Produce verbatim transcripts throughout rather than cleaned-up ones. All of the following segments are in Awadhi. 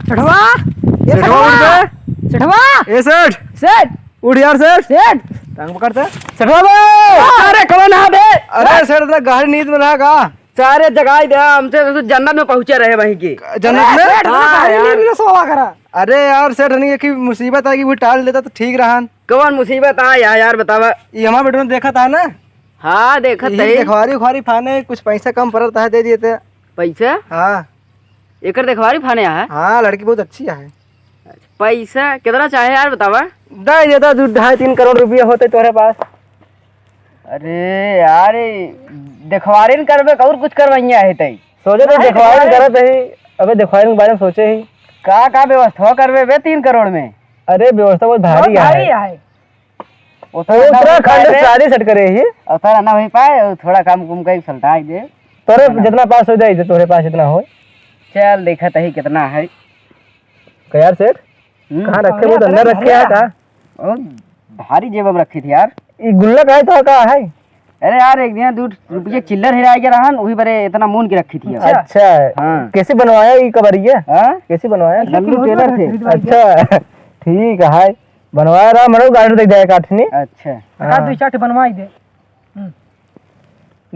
सेठवा, ए सेठवा, सेठवा। उठ बे। सेठवा। ए सेठ। सेठ। उठ यार सेठ। सेठ। टांग पकड़ सेठ। सेठवा बे। अरे कवन है बे? अरे सेठ, इतना गहरी नींद में रहा का? सारे जगाई दे, हमसे तो जन्नत में पहुँचे रहे वहीं के। जन्नत में? अरे सेठ, इतना हाँ गहरी यार। नींद में सोवा करा। अरे यार सेठ, नहीं कि मुसीबत आएगी, वो टाल देता तो ठीक रहा। कवन मुसीबत आ या, यार बतावा। ये हमारे बेटवा देखा था ना? हाँ, देखत यही है। देखवारी उखवारी फाने, कुछ पैसा कम पड़ता है, दे दिए थे। पैसा? हाँ। एकर देखवारी फाने है? हाँ, लड़की बहुत अच्छी है। पैसा कितना चाहे यार, बतावा। दे देता, दो, ढाई, तीन करोड़ रुपया होते तोहरे पास। अरे यार, ये देखवारी न करबे, और कुछ करवाइया है तई? सोचे तो हाँ, देखवारी न देखवारी। करत ही, अबे देखवारी के बारे में सोचे ही। का, का व्यवस्था करबे बे तीन करोड़ में? अरे व्यवस्था बहुत भारी बहुत भारी है। है। उतना वो ना हो उत्तराखंड पाए रे। चालीस हट करे ही। उतना ना हो पाए, थोड़ा काम कुम का सलटाई दे। तोरे ना, ना। जितना पास हो जाए, तोरे पास जितना हो। चल, देखत ही कितना है। का यार सेठ? हम्म। कहाँ रखे? वो तो अंदर रखे है का? ओ, भारी जेब में रखी थी यार। ई गुल्लक है तो का है? अरे यार, एक दिन दो रुपये चिल्लर हेराय के रहन, वही बरे इतना मून के रखी थी यार। अच्छा। हाँ। कैसे बनवाया ई कबरिया? हाँ? कैसे बनवाया? लल्लू टेलर से। अच्छा, ठीक है। बनवाया रहा, मरो गाड़ी देख जाए काटनी। अच्छा। हाँ। का दो चार ठे बनवाई दे। हम्म।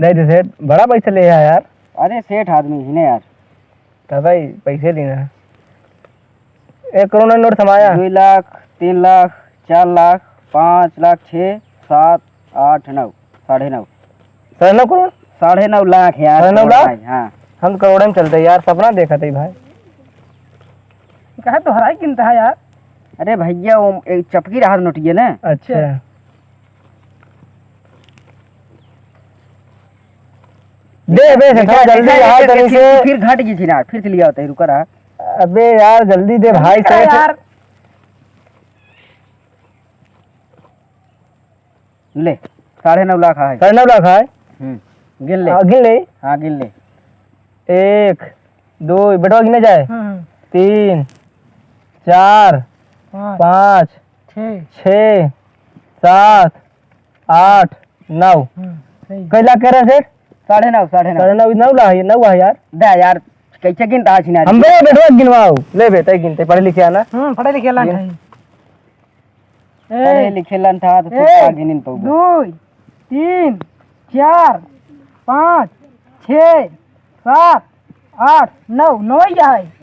दे दे सेठ, बड़ा पैसा ले आया यार। अरे सेठ आदमी ही ने यार। तो भाई पैसे लेना। एक करोड़ नोट समाया। दो लाख, तीन लाख, चार लाख, पाँच लाख, छः, सात, आठ, नौ, साढ़े नौ। साढ़े नौ करोड़? साढ़े नौ लाख यार, साढ़े नौ लाख? करोड़ भाई, हाँ। हम करोड़े में चलते यार, सपना देखत ही भाई। कहे तो हराई गिनता है यार। अरे भैया, वो एक चपकी रहा नोटिए ना। अच्छा। दे बे, देखा, सेठा, जल्दी देखा, आओ देखा, तनी फिर, से। फिर घट गई थी ना, फिर से लिया होता है, रुका रहा। अबे यार, जल्दी दे भाई, अरे सेठ। यार। ले, साढ़े नौ लाख है। साढ़े नौ लाख है? हम्म, गिन ले। हाँ, गिन ले। हाँ, गिन ले। एक, दो, बेटवा गिने जाए। हम्म, हम्म। तीन, चार, पाँच। पाँच, छः। छः, सात, आठ, नौ। हम्म, सही। कै लाख कह रहे सेठ? साढ़े नौ, साढ़े नौ। साढ़े नौ, नौ लाख है, नौ है यार। दे यार, कैसे गिनता है छिनारी? हम बे बेटवा गिनवाओ। ले बे, तै गिनते, पढ़े लिखे आना। हम्म, पढ़े लिखे आना गिन। है। पढ़े एक, लिखे लन था तो तू एक, का गिनिन पउबे। दुई, तीन, चार, पाँच, छः, सात, आठ, नौ, नौ ही है।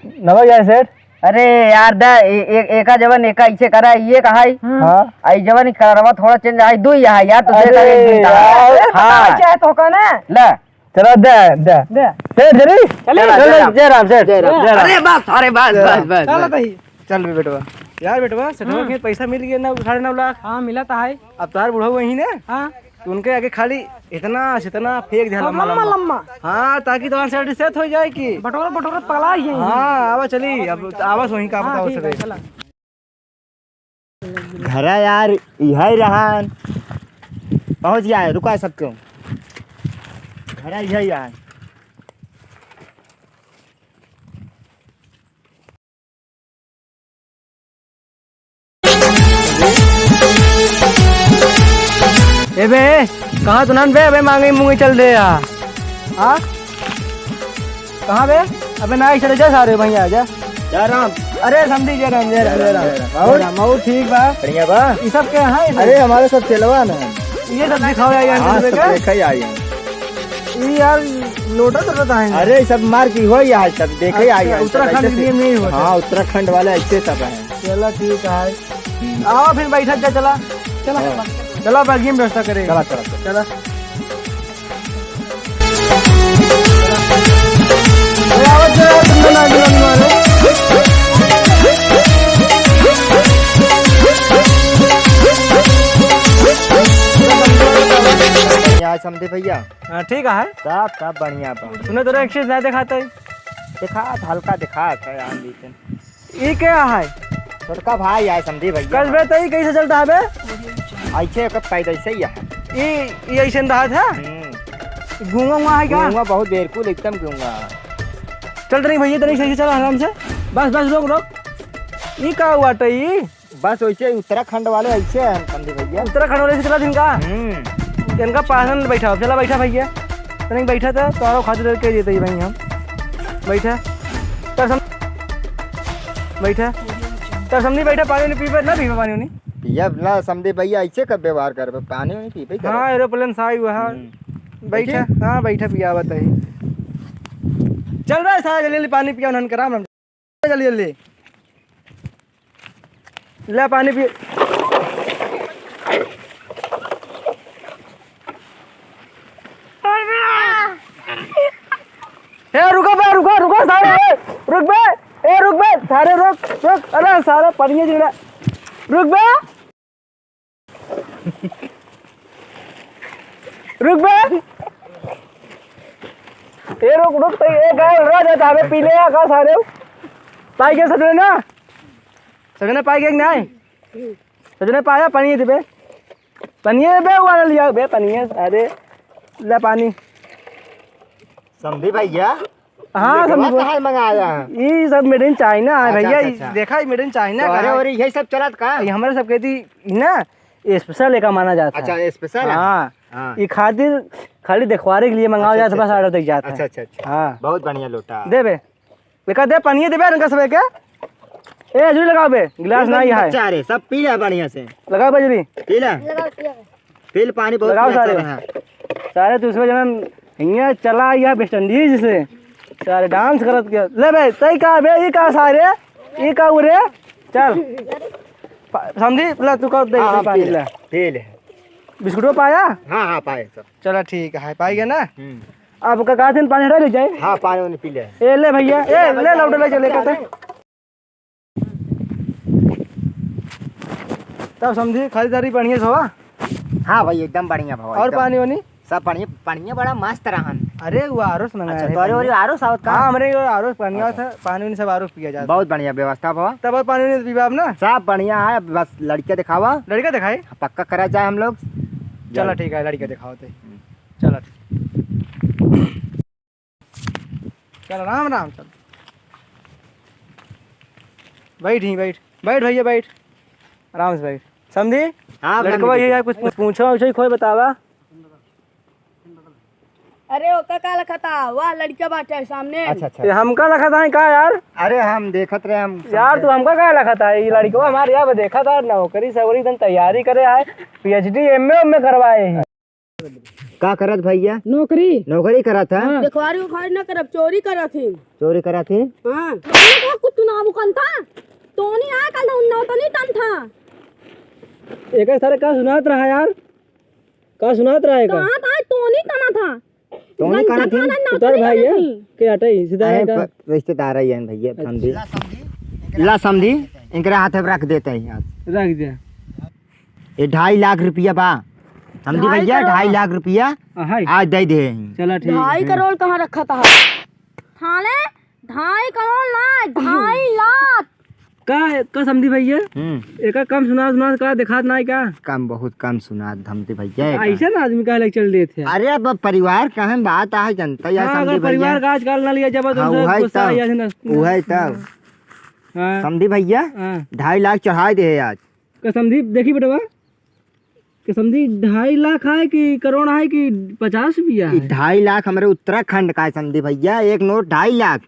नौ ही है सेठ। अरे यार, द-, ए-, ए-, एका जवन एका इसे करा, ये कहा है? हम्म। हाँ। आई जवन करवा थोड़ा change आई, दुई है यार, तो अरे देखा एक दिन का। यार। हाँ। चाहे तो का ना? ले। चला, दे, दे। दे। सेठ, चली? चले। चला, चल, जय राम। जय राम, सेठ। जय राम। जय राम। अरे बस, अरे बस, जय बस, राम। बस, चल बस। तही। चल बे बेटवा। यार बेटवा, सेठवा हम्म। के पैसा मिल गया ना, साढ़े नौ लाख। हाँ, मिला तो है। अब तार बुढ़ऊ वही ने? हाँ। तो उनके आगे खाली इतना, इतना फेंक दे, लम्बा, लम्बा, लम्बा। लम्बा। हाँ, ताकि तुम्हारे सेठ set हो जाए कि। बटोरा, बटोरा पगला ही है। हाँ, आवा चली, अब आवा वहीं का हाँ, बताओ ठीक है, सबे। चला। घरा यार, इहै रहन। पहुँच गया है, रुका है सब क्यों? घरा इहै रहन। ए बे, कहाँ तो नन बे? अबे मांगे मुंगे चल दे यार। हाँ? कहाँ बे? अबे ना, इधर जा सारे भैया, जा। जय राम। अरे समधी, जय राम, जय राम, जय राम। जय राम। और? जय राम, और ठीक बा? बढ़िया बा? ई सब के हैं? अरे हमारे सब चेलवा ना। ये सब दिखाओ यार, यार, हाँ, सब देखा? देखा ही आई हैं। ई यार लोटा तो रहता है। अरे सब मार की हो यार, सब देखे ही आई हैं, उत्तराखंड सब ऐसे के लिए नहीं होता। हाँ, उत्तराखंड वाले ऐसे सब हैं। चला ठीक है। हम्म। आवा फिर बैठा जा, चला। चला। हाँ। चला, बागी में व्यवस्था करे। चला, चला, चला। चला। अरे आवा, चला, तुम लोग आगे वाली मारो। बढ़िया है समधी भैया। हाँ, ठीक है। सब, सब बढ़िया बा। सुने तो एक चीज ना दिखाता है। दिखा, हल्का दिखा, आन दीजिए। ई क्या है? छोटका भाई है समधी भैया। कल बे तई कैसे चलता है बे? ऐसे एक पैदा ऐसे ही है। ई, ई ऐसे रहा था? हम्म। गूंगा हुआ है क्या? गूंगा बहुत बिल्कुल एकदम गूंगा। चल तनी भैया, तनी सही से चला आराम से। बस, बस, रोक, रोक। ई का हुआ तई? बस वैसे ही उत्तराखंड वाले ऐसे हैं समधी भैया। उत्तराखंड वाले ऐसे चला जिनका? हम्म। इनका पासन बैठा, चला बैठा भैया। तनी बैठा था, तो आरो खातिर के देते ही भाई हम। बैठा। चल सम- बैठा। तो समधी बैठा, पानी उनी पीबे, ना पीबे पानी उनी? पिया ला समधी भैया, ऐसे कब व्यवहार करबे? पानी उनी पीबे करे। हाँ, aeroplane से आई हुआ है। हम्म। बैठा, देखिए। हाँ, बैठा, पिया बताई। चल बे, सारा जल्दी जल्दी पानी पिया, उन्हन के राम राम। जल्दी जल्दी। ले पानी पी। ए, रुको बे, रुको, रुको, सारे, ए, रुक बे, ए, रुक बे, सारे, रुक, रुक, अरे, सारे, पनिया जिगड़ा, रुक बे, रुक बे, ए, रुक, रुक, तो ए, गाय, रो जाता, हमें पी ले, का सारे, पाई गया सजने ना, सजने पाई गया कि नहीं? सजने पाया, पानी देबे। पनिये बे, वाला लिया बे, पनिये। अरे, ले पानी। समधी भैया, हाँ, ये समधी गवा बोल। कहाँ मंगाया है? ई सब made in China है अच्छा, भैया, अच्छा, ई अच्छा। देखा, ई made in China तो का अरे, है। अरे, यही सब चलत का? ई हमरे सब कहती ना, special एका माना जाता है। अच्छा, special है? हाँ। हाँ। ई खातिर खाली देखवारे के लिए मंगावा अच्छा, जाता, अच्छा, बस अच्छा। Order दे जाता है। अच्छा, अच्छा, अच्छा। हाँ। बहुत बढ़िया लोटा। देबे। एका दे, पानी देबे इनका सबे के। ए, अजूरी लगाओ बे, गिलास एकदम नहीं है। बच्चा रे, सब पी ले बढ़िया से। लगाओ बे अजूरी। पी ले। लगाओ, पिया। पी ले, पानी बहुत लगाओ ही अच्छा सारे। रहा। सारे तू उसमें जना हियाँ चला, यहाँ West Indies से। सारे dance करत के। ले बे, तई का बे, ई का सारे? ई का उरे? चल। पा-, समधी, ला तू का दे हाँ, हाँ, पानी पी ले, ले। पी ले। बिस्कुटो पाया? हाँ, हाँ, पाए सब। चला ठीक है, पाई गया ना? हम्म। अब का कहते हैं, पानी हटा ले जाए? हाँ, पानी उनी पी ले। ए, ले भैया, ए, ले लौट ले, चले कहते। तब समधी खरीदारी बढ़िया से हुआ? हाँ भाई, एकदम बढ़िया भाई, और एकदम। पानी वानी? सब बढ़िया, पानी बड़ा मस्त रहन। अरे, वो आरो से मंगाया अच्छा, है तोरे पानी। ओरी आरो साउथ का? हाँ, हमरे ओरी आरो पानी अच्छा। था, पानी उनी सब आरो पिया जाता। बहुत बढ़िया व्यवस्था बा। तब और पानी उनी पीबा आप ना? सब बढ़िया है, बस लड़के दिखावा। लड़का दिखाई? पक्का करा जाए हम लोग। चला ठीक है, लड़के दिखाओ ते। चला ठीक। चल, राम राम, चल। बैठ ही, बैठ। बैठ भैया, बैठ। आराम से बैठ। समधी? हाँ, लड़कवा समधी। ये यार कुछ पूछ-, पूछो, उछो कोई बतावा। अरे, ओका का लखता? वाह, लड़का बाटे सामने। अच्छा, अच्छा। ये हमका लखता है का यार? अरे, हम देखत रहे, हम यार, समझे। तू हमका का लखता है? ये लड़कवा हमारे यहाँ पे देखा था, नौकरी सौकरी एकदम तैयारी करे है, PhD, MA, MA करवाए है। का करत भैया? नौकरी। नौकरी करत है? हाँ। देखवारी उखवारी ना करब, चोरी करत ही। चोरी करत ही? हाँ। कुछ ना मुकन था। तोनी आ कल उन्ना तनी टन था। एक सारे का सुनात रहा यार? का सुनात रहा है का? कहाँ था? तोनी तना था। तोनी गंदा कहाँ थी? खाना ना उतर उतरी भाई है। करत ही। के हटाई, सीधा अरे है का? प-, रिश्तेदार है यार भैया, अच्छा। समधी। ला समधी, इनकरे हाथे पे रख देते हैं आज। रख दिया। ये ढाई लाख रुपया बा, समधी ढाई भैया, करोड़? ढाई लाख रुपया हाँ, हाय। आज दे दे। चला ठीक है। ढाई करोड़ कहाँ रखा था? थाने ढाई करोड़ ना, ढाई लाख। का, का समधी भैया? हम्म। एका कम सुना, सुना का दिखात ना है का? कम, बहुत कम सुना समधी भैया, एका। ऐसा ना आदमी का अलग चल देते हैं। अरे अब परिवार का है, बात आहे, जनता या हाँ, समधी अगर परिवार भैया। का आजकल ना लिया जब हाँ, तो उहे गुस्सा तब, आ जाए ना। उहे तब। हाँ। समधी भैया, हाँ। ढाई लाख चढ़ाए दे आज। का समधी, देखी बेटवा, का समधी, ढाई लाख है कि करोड़ है कि पचास रुपया ई है? ढाई लाख हमरे उत्तराखंड का है समधी भैया, एक नोट ढाई लाख।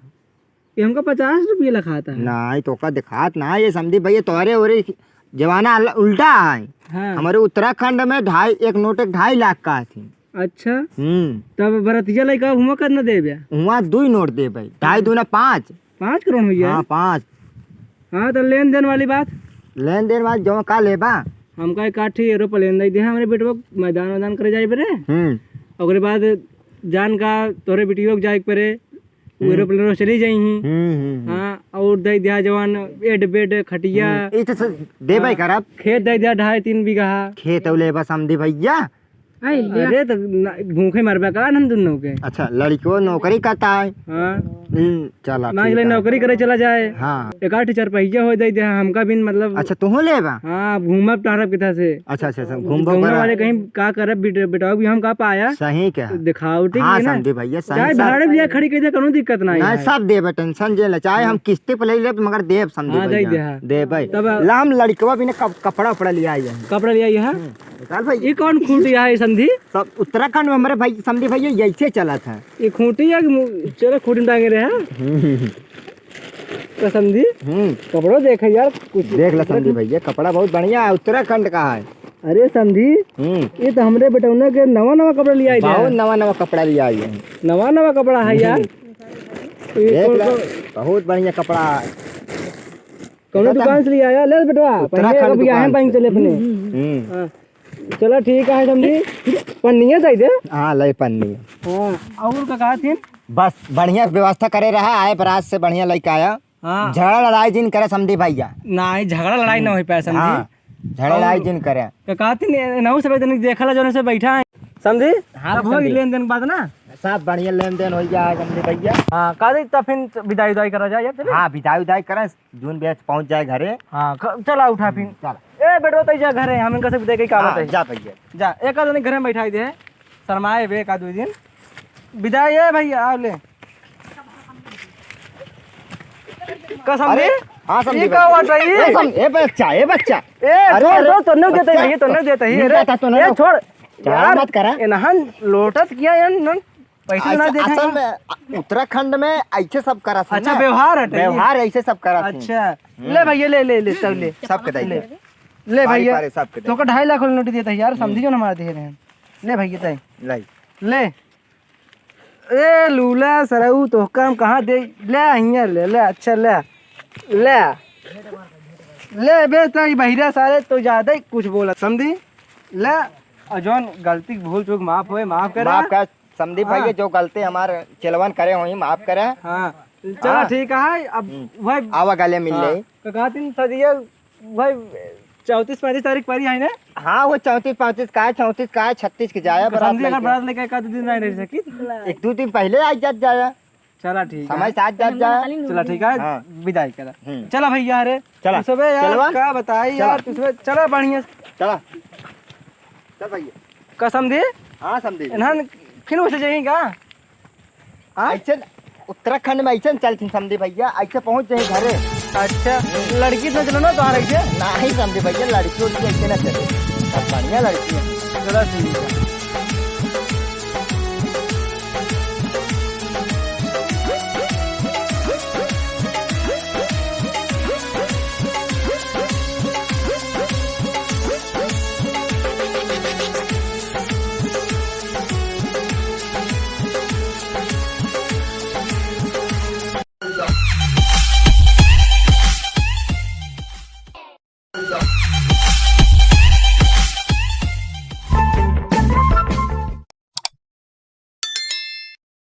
ये हमका पचास रुपया लखाता है। नहीं, तो का दिखात ना है ये समधी भैया, तोहरे ओरे जमाना अल-, उल्टा है। हाँ। हमरे उत्तराखंड में ढाई, एक नोट एक ढाई लाख का थी। अच्छा। हम्म। तब बरतिया लइका हुआं कर न देबे? हुआं दुई नोट देबे, ढाई दूना पाँच। पाँच करोड़ हो गया? हाँ, पाँच। हाँ, तो लेन देन वाली बात? लेन देन वाली जो का लेबा? हमका एक आठ ठे aeroplane दे दे, हमरे बेटवा मैदान वैदान करे जाए बरे। हम्म। ओकरे बाद जान का तोरे बेटियों के जाए के परे, हम्म। Aeroplane चली जाई ही। हम्म, हम्म, हम्म। हाँ, और दे दिया जवान bed, bed, खटिया। हम्म, ई तो सब देबे हाँ, करब। खेत दे दिया ढाई तीन बीघा। खेत और लेबा समधी भैया। आई लिया। अरे तो ना, भूखे मरबे का हम दुनों के। अच्छा, लड़कियों नौकरी करता है। हाँ। हम्म, चला, मान ठीक ले है। नौकरी करे चला जाए। हाँ। एक आठ चार पहिया हो जाए दे, हमका भी मतलब। अच्छा, तुहो लेबा? हाँ, घूमब टहरब किथा से। अच्छा, अच्छा, अच्छा, घूमबो घूमने करा। वाले कहीं का करब, बिट-, बिटाओ भी हम का पाया। सही कहा। दिखावटी हाँ, है ना। समधी भैया, सही, चाहे सब। भाड़े लिया खड़ी कर दे, कोनो दिक्कत नहीं नहीं, है। सब देबे, tension जे ले, चाहे हम हाँ। किस्ते पे ले लेब, मगर देब, समधी हाँ, दे भैया। दे, हाँ। देबे। तब ला, हम लड़कवा भी ने कप-, कपड़ा उपड़ा लिया आई है। कपड़ा लिया आई है? हम्म। विशाल भाई। ये कौन खूंटी है, समधी? सब उत्तराखंड में हमारे भाई, समधी भैया, यही से चला था। ये खूंटी है कि मु-, चलो, खूंटी में टांगे रहे, हाँ? हम्म। तो समधी? हम्म। कपड़ो देखे यार, कुछ देख ला समधी भैया, कपड़ा बहुत बढ़िया है, उत्तराखंड का है। अरे समधी, हम्म। ये तो हमरे बेटौना के नवा नवा कपड़ा लिया है बहुत यार। नवा नवा कपड़ा लिया है। नवा नवा कपड़ा है यार। हम्म। ये देख कौन ला, कौन बहुत बढ़िया कपड़ा है। कौनो देखा था? दुकान से लिया है, ले बेटवा, उत्तराखंड पहले अब यहाँ दुकान पहन से। चले अपने। हम्म। हाँ। चला ठीक है समधी, पन्निया दे दे। हाँ, ले पन्नी। हाँ, और का कहा थी? बस बढ़िया व्यवस्था करे रहा, आए बरात से बढ़िया लेके आया। हाँ। झगड़ा लड़ाई जिन करे समधी भैया। नाहीं, झगड़ा लड़ाई ना होई पाए समधी। हाँ, झगड़ा लड़ाई और जिन करे। का कहती नहीं, नहु सब तनी देखला जौने से बैठा है। समधी? हाँ, सब हो समधी। लेन देन के बाद ना? सब बढ़िया लेन देन हो जाए समधी भैया। हाँ, कहती तब फिर विदाई उदाई करा जाए यार, चले? हाँ, विदाई उदाई करे, जौन बेच पहुँच जाए घरे। हाँ, ख-, चला उठा फिर। हम्म, चला। ए, बेटवा, तई जा घरे, हम इनका से विदाई के का हाँ, बताई? जा भैया। जा, एक आध दिन घरे में बैठाई दे, शर्माए बे एक आध दो दिन। विदाई है भैया, आओ ले। कसम अरे, दे? हाँ, समधी ये का भैया। बात है ये? ए, सम-, ए, बच्चा, ए, बच्चा। ए, अरे, छोड़, अरे, छोड़, तोन्ने देते बच्चा। नहीं, तोन्ने देते ही, अरे, बेटा, तोन्ने ए, छोड़। झगड़ा यार, मत करा। ए, नहन लोटत किया यार, नन पैसे असल, ना देखे असल ना। में, अ, उत्तराखंड में ऐसे सब करत हैं अच्छा, ना। व्यवहार हटे ये। व्यवहार ऐसे सब करत हैं। अच्छा, हम्म। ले भैया, ले, ले, ले, सब ले। सबके दे ले। दे। ले पारी, भैया, पारी, सबके दे। तोका ढाई लाख वाला नोट देता है यार, हम्म। समधी जो ना हमारा दे रहे हैं। ले भैया, तय। लाई। ले। ए, लूला सरऊ, तोहका हम कहाँ दे? ले, हियाँ ले, ले, अच्छा, ले। ले। ले, बे, तो ई बहिरा सारे तो ज्यादा ही कुछ बोला, समधी? ले, और जौन गलती भूल चूक माफ होए, माफ करे। माफ कर, समधी हाँ। भैया, जो गलती हमार चेलवन करे होई, माफ करे। हाँ, चला हाँ। ठीक है, अब हम्म। वही आवा गले मिल हाँ। ले। तो कहती सदिया वही चौंतीस पैंतीस तारीख परी है ना? हाँ, वो चौंतीस पैंतीस का है, चौंतीस का है, छत्तीस के जाया तो बरात समधी अगर लेके। बरात लेके एक आध दिन नहीं रह सकी? एक दो दिन पहले आ जात जाया। चला ठीक है। समय साथ जात जाया। चला ठीक है, हाँ। विदाई करा। हम्म। चला भैया रे। चला। तू सबे यार चलवा। का बताई चला। यार, तू सबे चला बढ़िया। चला। चल भैया। का समधी? हाँ, समधी। इन्हन फिर उसे जाई का? हाँ? ऐसे उत्तराखंड में ऐसे चलती समधी भैया, ऐसे पहुँच जाए घरे। अच्छा, लड़की तो चलो ना तोहार ऐसे? नहीं समधी भैया, लड़की उड़की ऐसे ना चले। सब बढ़िया लड़की है। चला ठीक है।